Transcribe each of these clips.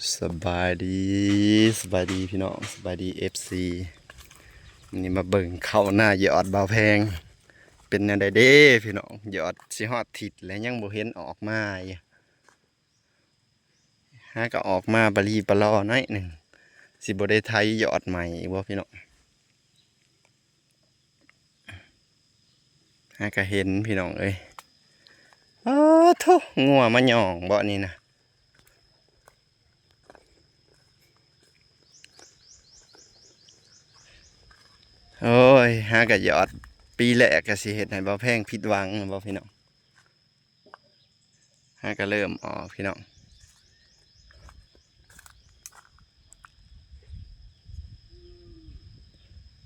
ສະບາຍດີ ສະບາຍດີພີ່ນ້ອງ ສະບາຍດີເອັຟຊີ. ມື້ນີ້ມາເບິ່ງເຂົ້ານາຢອດບ່າວແພງ ເປັນແນວໃດເດ້ພີ່ນ້ອງ? ຢອດຊິຮອດທິດແລ້ວ ຍັງບໍ່ເຫັນອອກມາຢູ່. ຫາກໍອອກມາປະລີປະລໍໜ້ອຍໜຶ່ງ ຊິບໍ່ໄດ້ໄຖຢອດໃໝ່ອີກບໍ່ພີ່ນ້ອງ? ຫາກະເຫັນພີ່ນ້ອງເອີຍ. ອ້າໂທ້ ງົວມາຍ່ອງບໍ່ນີ້ນະ? ໂອ້ຍ ຫາກະຢອດປີແລກກະຊິເຮັດໃຫ້ບ່າວແພງຜິດຫວັງແມ່ນບໍ່ພີ່ນ້ອງ? ຫາກະເລີ່ມອອກພີ່ນ້ອງ.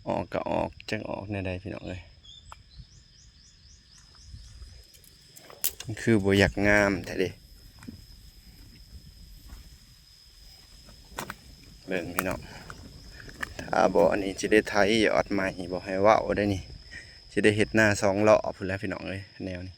ອອກກະອອກ ຈັກອອກແນວໃດພີ່ນ້ອງເອີຍ. ມັນຄືບໍ່ຢາກງາມແທ້ເດ້. ເບິ່ງພີ່ນ້ອງ ຖ້າບໍ່ອັນນີ້ຊິໄດ້ໄຖຢອດໃໝ່ ບໍ່ໃຫ້ເວົ້າໄດ໋ນີ້. ຊິໄດ້ເຮັດນາສອງລອບພຸ້ນແຫຼະພີ່ນ້ອງເອີຍ ແນວນີ້.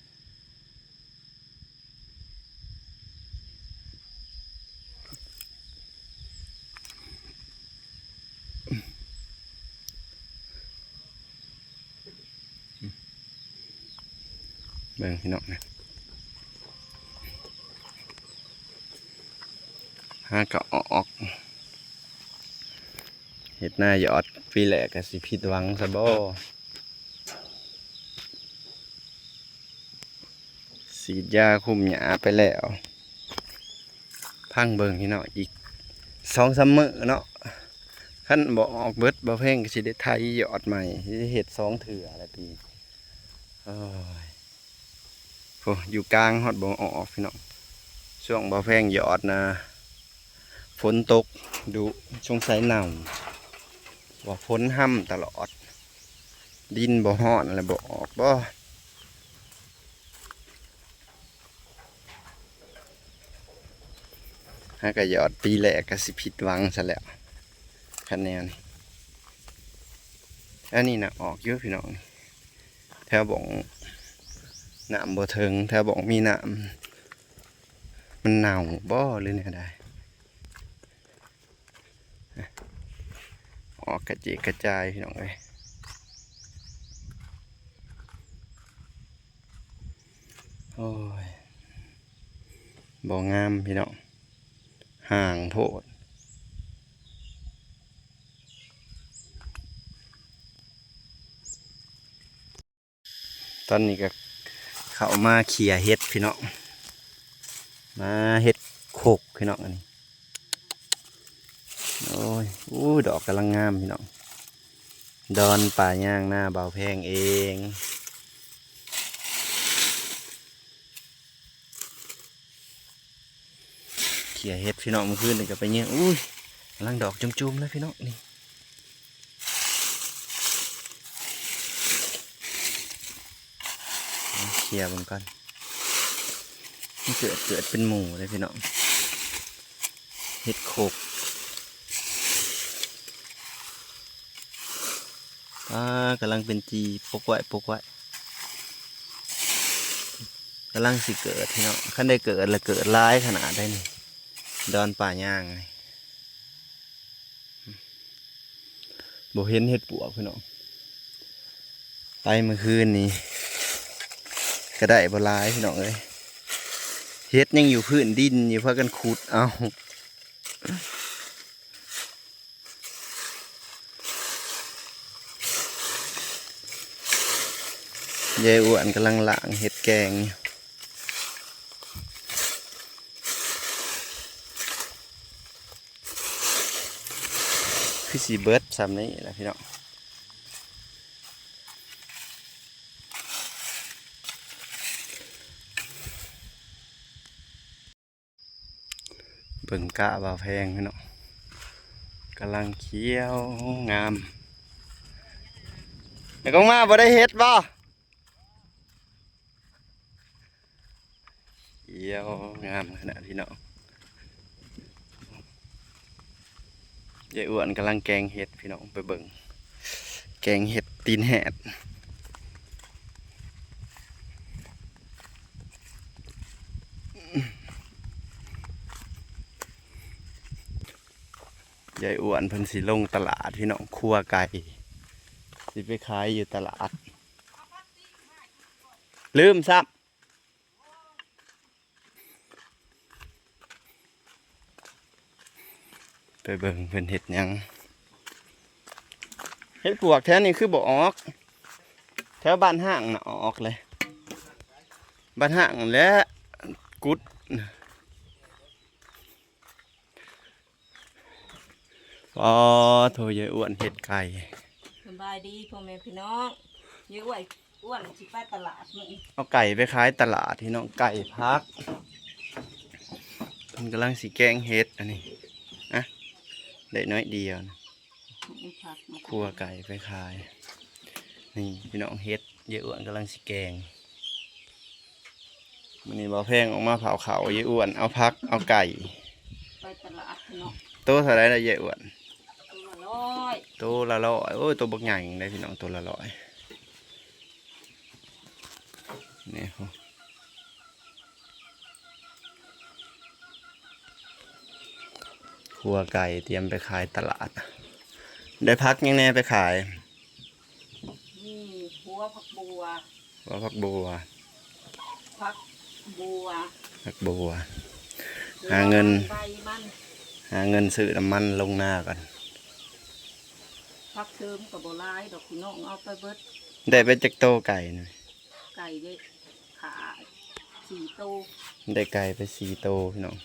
ເບິ່ງພີ່ນ້ອງນະ ຫາກະອອກ ເຮັດນາຢອດປີແລກກະຊິຜິດຫວັງຊະບໍ່? ສີດຢາຄຸມຫຍ້າໄປແລ້ວ ພັງເບິ່ງພີ່ນ້ອງ ອີກສອງສາມມື້ເນາະ. ຄັນບໍ່ອອກເບິດ ບ່າວແພງກະຊິໄດ້ໄຖຢອດໃໝ່ ຊິໄດ້ເຮັດສອງເທື່ອແຫຼະປີນີ້. ໂອ້ຍ ໂອ້ ຢູ່ກາງຮອດບໍ່ອອກພີ່ນ້ອງ. ຊ່ວງບ່າວແພງຢອດນະ ຝົນຕົກດຸ ສົງໄສເນົ່າ ວ່າຝົນຮຳຕະຫຼອດ ດິນບໍ່ຮ້ອນແລ້ວບໍ່ອອກບໍ່? ຫາກະຢອດປີແລກກະຊິຜິດຫວັງຊະແລ້ວ ຄັນແນວນີ້. ອັນນີ້ນະອອກຢູ່ພີ່ນ້ອງ ແຖວບ່ອງນ້ຳບໍ່ເຖິງ ແຖວບ່ອງມີນ້ຳ ມັນເນົ່າບໍ່ ຫຼືແນວໃດ? ອອກກະເຈກກະຈາຍພີ່ນ້ອງເອີຍ. ໂອ້ຍ ບໍ່ງາມພີ່ນ້ອງ ຫ່າງໂພດ. ຕອນນີ້ກໍເຂົ້າມາເຂົ້ຍເຫັດພີ່ນ້ອງ ມາເຫັດໂຄກພີ່ນ້ອງ. ອັນນີ້ ໂອ້ຍ ອູ້ ດອກກຳລັງງາມພີ່ນ້ອງ ດອນປ່າຍາງນາບ່າວແພງເອງ. ເຂົ້ຍເຫັດພີ່ນ້ອງ ມື້ຄືນນີ້ກໍໄປເຫຍື້ອ ອຸ້ຍ ກຳລັງດອກຈຸ້ມໆເລີຍພີ່ນ້ອງ ນີ້ ເຂົ້ຍເບິ່ງກ່ອນ ມັນເກີດ ເກີດເປັນໝູ່ເດ້ພີ່ນ້ອງ ເຫັດໂຄກ. ອ່າ ກຳລັງເປັນຈີ່ ປົກໄວ້ ປົກໄວ້ ກຳລັງຊິເກີດພີ່ນ້ອງ. ຄັນໄດ້ເກີດລະເກີດຫຼາຍຂະໜາດໃດນີ້ ດອນປ່າຍາງນີ້ ບໍ່ເຫັນເຫັດປວກພີ່ນ້ອງ. ໄປມື້ຄືນນີ້ກໍໄດ້ບໍ່ຫຼາຍພີ່ນ້ອງເອີຍ ເຫັດຍັງຢູ່ພື້ນດິນຢູ່ ພາກັນຂຸດເອົາ. ຍາຍອ້ວນກຳລັງລ້າງເຫັດແກງຢູ່ ຄືຊິເບິດຊ່ຳນີ້ແຫຼະພີ່ນ້ອງ. ເບິ່ງກະບ່າວແພງເນາະ ກຳລັງຂຽວງາມ. ແລ້ວກໍມາບໍ່ໄດ້ເຫັດບໍ່? ຂຽວງາມຂະໜາດພີ່ນ້ອງ. ຍາຍອ້ວນກຳລັງແກງເຫັດພີ່ນ້ອງ ໄປເບິ່ງ ແກງເຫັດຕີນແຫດ. ຍາຍອ້ວນເພິ່ນຊິລົງຕະຫຼາດພີ່ນ້ອງ ຄົວໄກ່ ຊິໄປຂາຍຢູ່ຕະຫຼາດ ລືມຊ້ຳ. ໄປເບິ່ງເພິ່ນເຮັດຫຍັງ. ເຫັດປວກແຖວນີ້ຄືບໍ່ອອກ, ແຖວບ້ານຮ້າງນະອອກເລີຍ, ບ້ານຮ້າງແຫຼະ ກຸດ. ອໍ ໂທ ຍາຍອ້ວນເຮັດໄກ່. ສະບາຍດີພໍ່ແມ່ພີ່ນ້ອງ, ຍາຍອ້ວນ ອ້ວນຊິໄປຕະຫຼາດມື້ນີ້ ເອົາໄກ່ໄປຂາຍຕະຫຼາດພີ່ນ້ອງ, ໄກ່ ຜັກ. ເພິ່ນກຳລັງຊິແກງເຫັດອັນນີ້ ອະ ໄດ້ໜ້ອຍດຽວນະ. ອືມ ຜັກມາ ຄົວໄກ່ໄປຂາຍ. ນີ້ພີ່ນ້ອງ ເຫັດ ຍາຍອ້ວນກຳລັງຊິແກງ. ມື້ນີ້ບ່າວແພງອອກມາເຜົາເຂົ້າ, ຍາຍອ້ວນເອົາຜັກເອົາໄກ່ໄປຕະຫຼາດເນາະ. ໂຕເທົ່າໃດລະຍາຍອ້ວນ? ໂຕລະຮ້ອຍ. ໂຕລະຮ້ອຍ. ໂອ້ຍ ໂຕບັກໃຫຍ່ເດ້ພີ່ນ້ອງ, ໂຕລະຮ້ອຍ. ນີ້ ຄົວໄກ່ຕຽມໄປຂາຍຕະຫຼາດ. ໄດ້ຜັກຫຍັງແດ່ໄປຂາຍ? ມີຫົວຜັກບົ່ວ, ຫົວຜັກບົ່ວ, ຜັກບົ່ວ, ຜັກບົ່ວ. ແລ້ວ ຫາເງິນ ໃບມັນ, ຫາເງິນຊື້ນ້ຳມັນລົງນາກ່ອນ. ຜັກເສີມກໍບໍ່ຫຼາຍດອກພີ່ນ້ອງ, ເອົາໄປເບິດ. ໄດ້ໄປຈັກໂຕໄກ່ນີ້? ໄກ່ໄດ້ ຂ້າສີ່ໂຕ. ໄດ້ໄກ່ໄປສີ່ໂຕພີ່ນ້ອງ.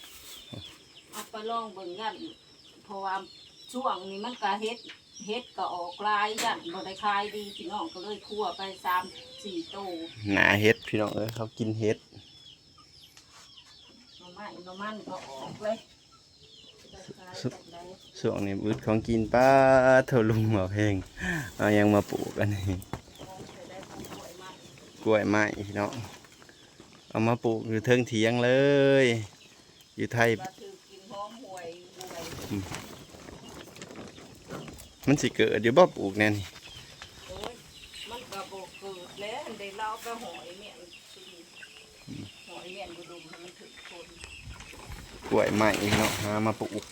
ເອົາໄປລອງເບິ່ງ ຢ້ານ ເພາະວ່າຊ່ວງນີ້ມັນກະເຫັດ ເຫັດກະອອກຫຼາຍ, ຢ້ານບໍ່ໄດ້ຂາຍດີພີ່ນ້ອງ, ກະເລີຍຄົວໄປສາມສີ່ໂຕ. ໜ້າເຫັດພີ່ນ້ອງເອີຍ, ເຮົາກິນເຫັດ. ໜໍ່ໄມ້ໜໍ່ມັນກະອອກເລີຍ. ຊ່ວງນີ້ອຶດຂອງກິນ. ປາດໂທ້ ລຸງໝໍ້ເພັງ ເອົາຫຍັງມາປູກອັນນີ້? ກ້ວຍໄມ້ພີ່ນ້ອງ, ເອົາມາປູກຢູ່ເທິງຖຽງເລີຍ. ຢູ່ໄທ ອືມ ມັນຊິເກີດຢູ່ບໍ່ ປູກແນວນີ້? ໂອ້ຍ ມັນກະບໍ່ເກີດແຫຼະ, ອັນໃດລາວໄປຫອຍແມ່ນ ອືມ ຫອຍແມ່ນບໍ່ດົມໃຫ້ມັນຖືກຄົນ. ກ້ວຍໄມ້ເນາະ ຫາມາປູກ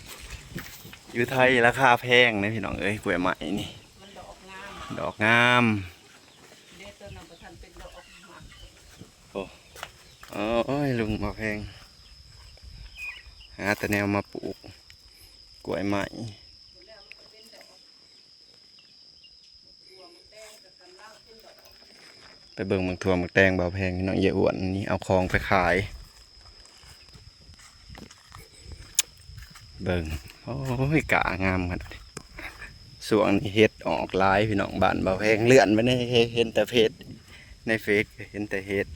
ຢູ່ໄທລາຄາແພງເດ້ພີ່ນ້ອງເອີຍ, ກ້ວຍໄມ້ນີ້ ມັນດອກງາມ ດອກງາມ. ເດ້ ໂຕນັ້ນບໍ່ທັນເປັນດອກ ໂອ້ ໂອ້ຍ ລຸງໝໍ້ເພັງ ຫາແຕ່ແນວມາປູກ ກ້ວຍໄມ້. ໄປເບິ່ງໝາກຖົ່ວໝາກແຕງບ່າວແພງພີ່ນ້ອງ, ເຢຍອ້ວນນີ້ເອົາຂອງໄປຂາຍ. ເບິ່ງ ໂອ້ຍ ກ້າງາມຂະໜາດ. ຊ່ວງນີ້ເຫັດອອກຫຼາຍພີ່ນ້ອງ, ບ້ານບ່າວແພງເລື່ອນໄປໃນ ເຫັນແຕ່ເຟສ ໃນເຟສເຫັນແຕ່ເຫັດ.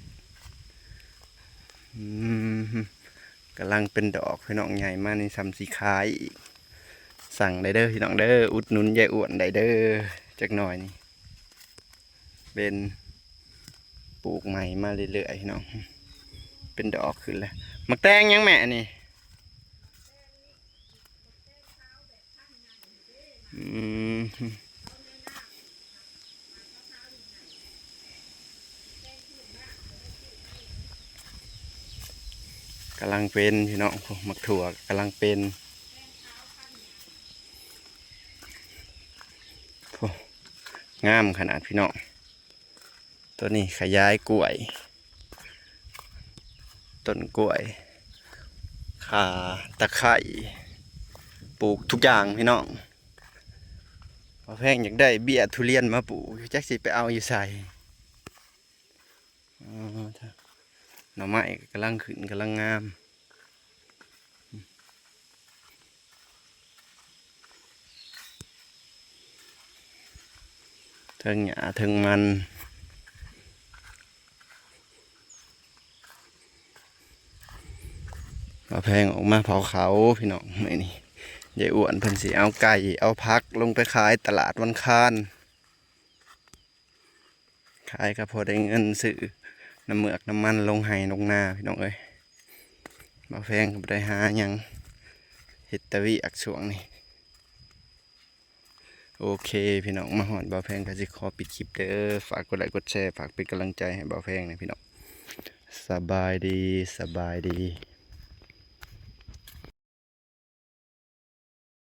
ອືມ ກຳລັງເປັນດອກພີ່ນ້ອງ, ໃຫຍ່ມານີ້ຊ່ຳຊິຂາຍອີກ. ສັ່ງໄດ້ເດີພີ່ນ້ອງເດີ, ອຸດໜູນເຢຍອ້ວນໄດ້ເດີ. ຈັກໜ່ອຍນີ້ ເປັນ ປູກໃໝ່ມາເລື້ອຍໆເນາະ, ເປັນດອກຂຶ້ນແລ້ວ. ໝາກແຕງຫຍັງແມ່ອັນນີ້? ອືມ ກຳລັງເປັນພີ່ນ້ອງ, ໝາກຖົ່ວກຳລັງເປັນ. ໂອ້ ງາມຂະໜາດພີ່ນ້ອງ. ຕົວນີ້ຂະຫຍາຍກ້ວຍ ຕົ້ນກ້ວຍ ຂ່າ ຕະໄຄ ປູກທຸກຢ່າງພີ່ນ້ອງ. ບ່າວແພງຢາກໄດ້ເບ້ຍທຸລຽນມາປູກ, ຈັກຊິໄປເອົາຢູ່ໃສ. ອໍ ໜໍ່ໄມ້ກຳລັງຂຶ້ນ ກຳລັງງາມ. ເທິງຫຍ້າເທິງມັນ. ບ່າວແພງອອກມາເຜົາເຂົ້າພີ່ນ້ອງ. ມື້ນີ້ ຍາຍອ້ວນເພິ່ນຊິເອົາໄກ່ ເອົາຜັກລົງໄປຂາຍຕະຫຼາດວັນຄານ. ຂາຍກໍພໍໄດ້ເງິນຊື້ນ້ຳເມືອກນ້ຳມັນລົງໄຮ່ລົງນາພີ່ນ້ອງເອີຍ. ບ່າວແພງກໍບໍ່ໄດ້ຫາຫຍັງ ເຮັດແຕ່ວຽກຊ່ວງນີ້. ໂອເຄພີ່ນ້ອງ, ມາຮອດບ່າວແພງກໍຊິຂໍປິດຄລິບເດີ. ຝາກກົດໄລກົດແຊ, ຝາກເປັນກຳລັງໃຈໃຫ້ບ່າວແພງແດ່ພີ່ນ້ອງ. ສະບາຍດີ ສະບາຍດີ.